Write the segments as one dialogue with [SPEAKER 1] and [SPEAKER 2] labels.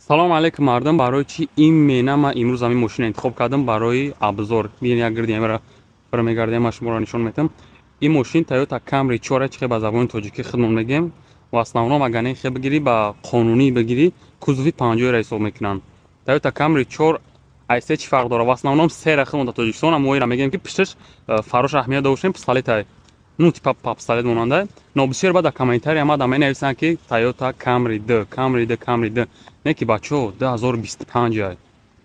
[SPEAKER 1] Салом алейкум мардум, барои чӣ именно ман имрӯз ҳамин мошина интихоб кардам барои обзор. Бинед, як гирди ҳамира бармегардем, ман шуморо нишон медиҳам. Ин мошин Toyota Camry 4, чӣ ба забони тоҷикӣ худмон мегӯем. В основном агар не хе бигирӣ, ба қонунӣ бигирӣ, кузови 50-ро ҳисоб мекунанд. Toyota Camry 4 ай се чӣ фарқ дорад? В основном сера худмон дар Тоҷикистон, мо инро мегӯем, ки пушташ фарош аҳамият дошем, пистолетай. Ну, типа пистолет монанда. Но бисёр баъд дар комментария омада менависанд, ки Toyota Camry 2, Camry 2, Camry 2. Не ки бачаҳо, 2025 ай.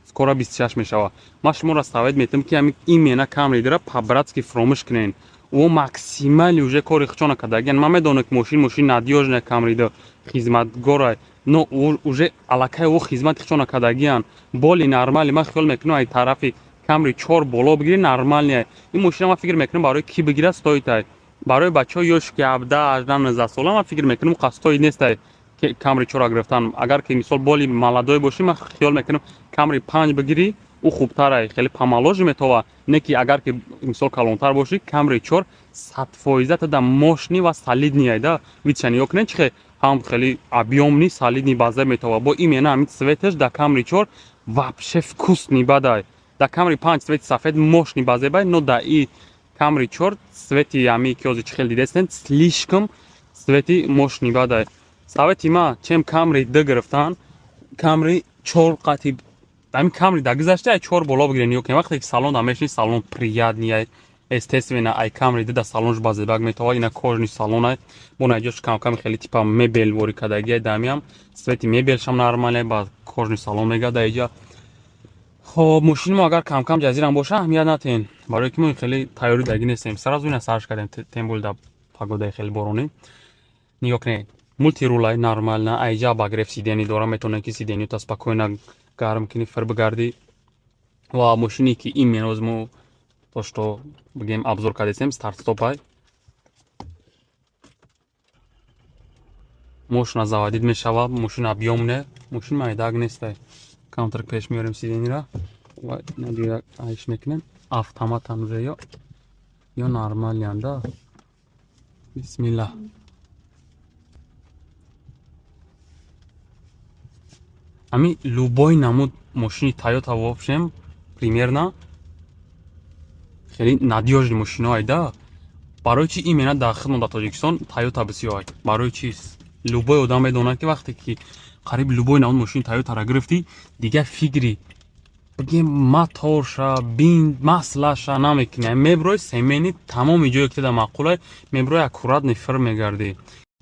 [SPEAKER 1] Скоро 26 мешавад. Ман шуморо совет метам, ки ҳамин именно Camry 2-ра по-братски фуромӯш кунед. Ӯ максимально уже кори худшона кардагиан. Ман медонам, ки мошин надёжная, Camry 2 хизматгорай, но уже аллакай ӯ хизмати худшона кардагиан. Более нормальный ман хиёл мекунам, ай тарафи Camry 4 боло бигирӣ, нормальный. Ин мошина ман фикр мекунам, барои кӣ бигирад стоит ай. Барои бачаҳои ёш, ки 17, 18, 19 сола, ман фикр мекунам, стоит нестай Camry 4 гирифтан. Агар ки мисол более молодой бошӣ, ман хиёл мекунам, Camry 5 бигирӣ, ӯ хубтарай, хеле помоложе метова. Не ки агар ки мисол калонтар бошӣ, Camry 4 100% тада мощный ва солидный ай да. Видша нигоҳ кунед, чӣ ҳам хеле объёмный, солидный база метова. Бо именно ҳамин цветаш да Camry 4 вообще вкусный бадай. Да Camry 5 цвети сафед мощный базебай, но да и Camry 4 цвети ҳами ки ҳозир чӣ хел дидестен, слишком цвети мощный бадай. Совети ма, чем Camry 2 гирифтан, Camry 4 қати ҳамин Camry да гузашта ай 4 боло бигирен. Ё ки вақте ки салон да мешини, салон приятный ай. Естественно, ай Camry 2 да салонш базебак метова. Ина кожаный салон ай. Бо наҷош камками хеле типа мебел ворид кардагӣ ай, дамиам цвети мебелшам нормальный, ба кожаный салон мега да иҷа. Хоб, мошини мо агар камкам ҷазирам боша, аҳамият натиҳен, барое ки мо хеле тайёрӣ дагӣ нестем. Сразу ина сарш кардем, тем более да погодаи хеле боронӣ. Нигоҳ кунед, мультируль ай, нормально. Айҷа обогрев сидений дора, метавонед, ки сиденьёта спокойно гарм кунӣ, фир бигардӣ. Ва мошине ки именно мо то что бигем обзор кардесем, старт-стоп ай. Мошина заводить мешавад, мошина объёмне, мошин майдак нестай. Камтар пеш меорем сиденьера ва ина айш мекунем. Автоматан уже ё нормалиян да. Бисмиллах. Ами любой намуд мошини Toyota, в общем, примерно хеле надёжный мошино ай да. Барои чи именно дар хидмат дар Тоҷикистон Toyota бисёр ай? Барои чи? Любой одам медонад, ки вақте ки қариб любой намуд мошини Toyota-ро гирифтӣ, дигар фикри бигем моторша, бин маслаша намекунӣ. Меброи семейный, тамоми ҷое ки тада маъқулай, меброи, аккуратный фир мегардӣ.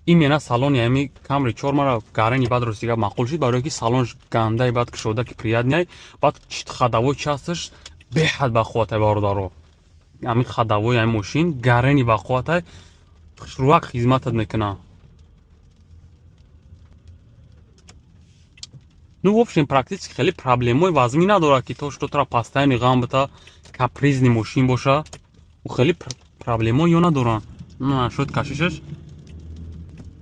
[SPEAKER 1] Именно салони ҳами Camry 4 мара гарани баъд рости гап маъқул шуд, барое ки салонш гандаи баъд кушода, ки приятный, баъд ходовой часташ беҳад бақувватай, бародаро. Ҳамин ходовой ҳамин мошин гарани бақувватай, хушрувак хизматат мекунад. Ну, в общем, практически хеле проблемои вазмӣ надорад, ки то что тура постоянно ғам бита, капризный мошин боша, ӯ хеле проблемо ё надоранд. Ну, шояд кашишаш,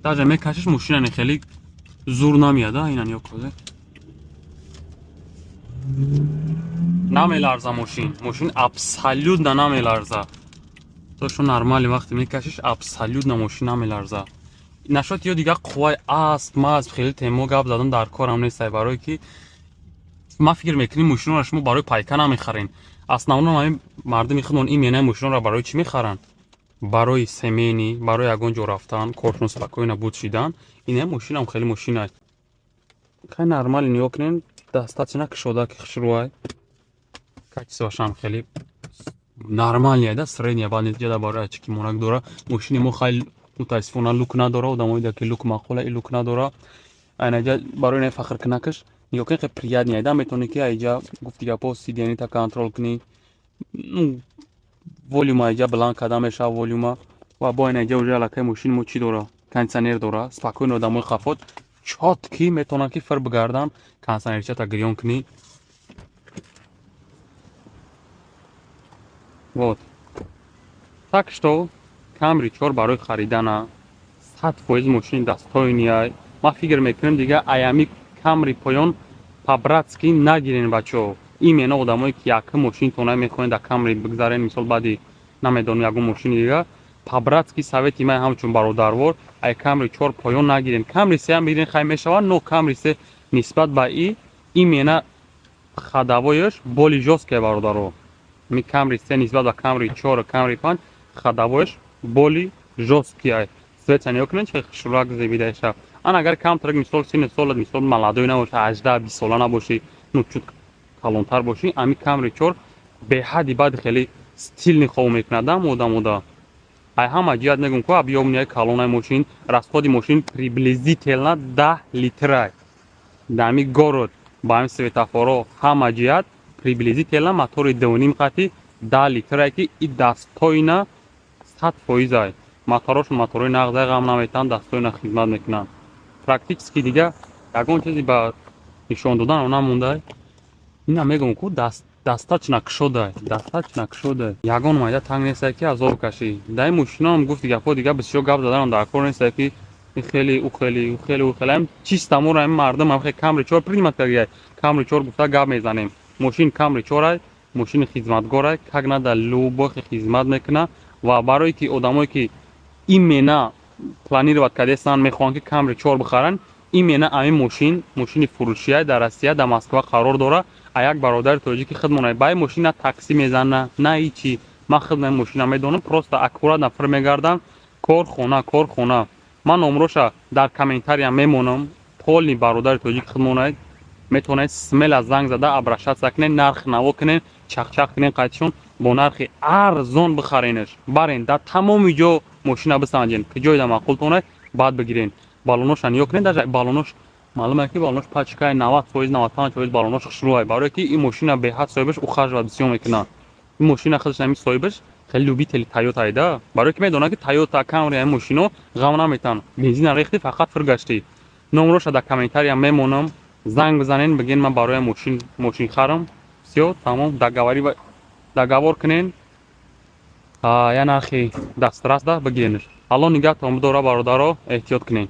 [SPEAKER 1] даже мекашиш, мошина не хеле зур намеяд, а ина нигоҳ кун. Намеларза мошин, мошин абсолютно намеларза. То что нормально вақте мекашиш, абсолютно мошин намеларза. Нашод ё дигар қувваи асп масп хеле темо гап задан дар корам нестай, барое ки ман фикр мекунем, мошинро шумо барои пайка намехарен. Основном ҳамин мардуми худмон именно мошинро барои чӣ мехаранд? Барои семейный, барои ягон ҷо рафтан, коршон спокойно буд шидан. Ина мошинам хеле мошина хай нормально, нигоҳ кунем, достаточно кушода, ки хушрӯай, качествоашам хеле нормальный да, средняя. Баъд ҷада барои чӣ ки монак дора мошини мо, хай мутаассифона люк надора. Одамои ки люк маъқула, и люк надора. Айнаҷа барои ина фахркунакаш, нигоҳ кунед, хеле приятный айда. Метавонӣ, ки айҷа гуфти гапо сиденьята контрол кунӣ, ну, волюма айҷа баланд карда мешава, волюма. Ва бо айнаҷа уже аллакай мошини мо чӣ дора? Кондитсионер дора. Спокойно одамои қафот чётко метавонанд, ки фир бигарданд, кондитсионерчата гирён кунӣ. Вот, так что Camry 4 барои харидана 100% мошини достойный ай. Ман фикр мекунам, дига аями Camry поён по-братски нагирен, бачаҳо. Именно одамое ки якум мошинтона мехоҳед дар Camry бигзарен, мисол баъди намедонам ягон мошини дига, по-братски совети ман ҳамчун бародарвор, ай Camry 4 поён нагирен. Camry 3 ҳам бигирен, хай мешавад, но Camry 3 Нисбат ба и именно ходовой ш более жёсткий, бародаро. Ми Камри 3 нисбат ба Камри 4, Камри 5 ходовой ш более жёсткий. Цвет а нигоҳ кунед, чи хушрак зебидаша. Ана агар камтарак, мисол, синни солат, мисол, молодой набоши, 18, 20 сола набошӣ, ну, чуть калонтар бошӣ, ами Камри 4 беҳадди баъди хеле стильный хов мекунад, да, мода мода. Ай ҳама ҷиҳат мегӯм ку, объёмный калонаи мошин, расход и мошин приблизительно 10 литрай. Дар ҳами город ба ҳами светофоро ҳама ҷиҳат приблизительно мотори 2,5 қати 10 литрае, ки и достойно 100%-ай. Моторошон моторҳои нағзай, ғам наметаҳанд, достойно хизмат мекунанд. Практически дига ягон чизе ба нишон додан намондай. Ина мегӯм ку, достаточно кушодай, достаточно кушодай, ягон майда танг нестай, ки азоб кашӣ. Дар ин мошинаам гуфти гапҳо, дига бисёр гап заданам дар кор нестай, ки и хеле, ӯ хеле, ӯ хеле, ӯ хеле. Чисто моро ҳамин мардум ҳам Камри 4 принимать кардагиай. Камри 4 гуфта гап мезанем. Мошин Камри 4-ай, мошини хизматгорай, как надо, любой хизмат мекуна. Ва барое ки одамое ки именно планировать кардестанд, мехоҳанд, ки Камри 4 бихаранд, именно ҳамин мошин мошини фурӯшиай, дар Россия, дар Москва қарор дора. А як бародари тоҷики худмон ба ин мошин на таксӣ мезана, на ҳичи. Ман худам ин мошина медонам, просто аккуратно фир мегардам, кор, хона, кор, хона. Ман номроша дар комментария мемонам. Полный бародари тоҷики худмонай, метавонед смело занг зада обращаться кунед, нарх наво кунед, чақчақ кунед қайтишон, бо нархи арзон бихаренаш, барен, дар тамоми ҷо мошина бисанҷен, ки ҷойда маъқултонай, баъд бигирен. Балоноша нигоҳ кунед, даже балонош маълум ки балонош пачкаи 90%, 95% балонош хушрӯай, барое ки ин мошина беҳад соҳибаш ухаживать бисёр мекунад. Ин мошина худаш, ҳамин соҳибаш хеле любитель и Тойота да, барое ки медонад, ки Тойота, Камри, ҳамин мошино ғам наметан, бензина рехти, фақат фир гаштӣ. Номроша дар комментария мемонам, занг бизанен, биген: «Ман барои мошин мошин харам». Всё, тамом, договор кунен, я нархи дастрас да бигиренш. Алло нигаҳтон бидора, бародаро, эҳтиёт кунен.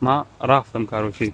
[SPEAKER 1] Ман рафтам, короче.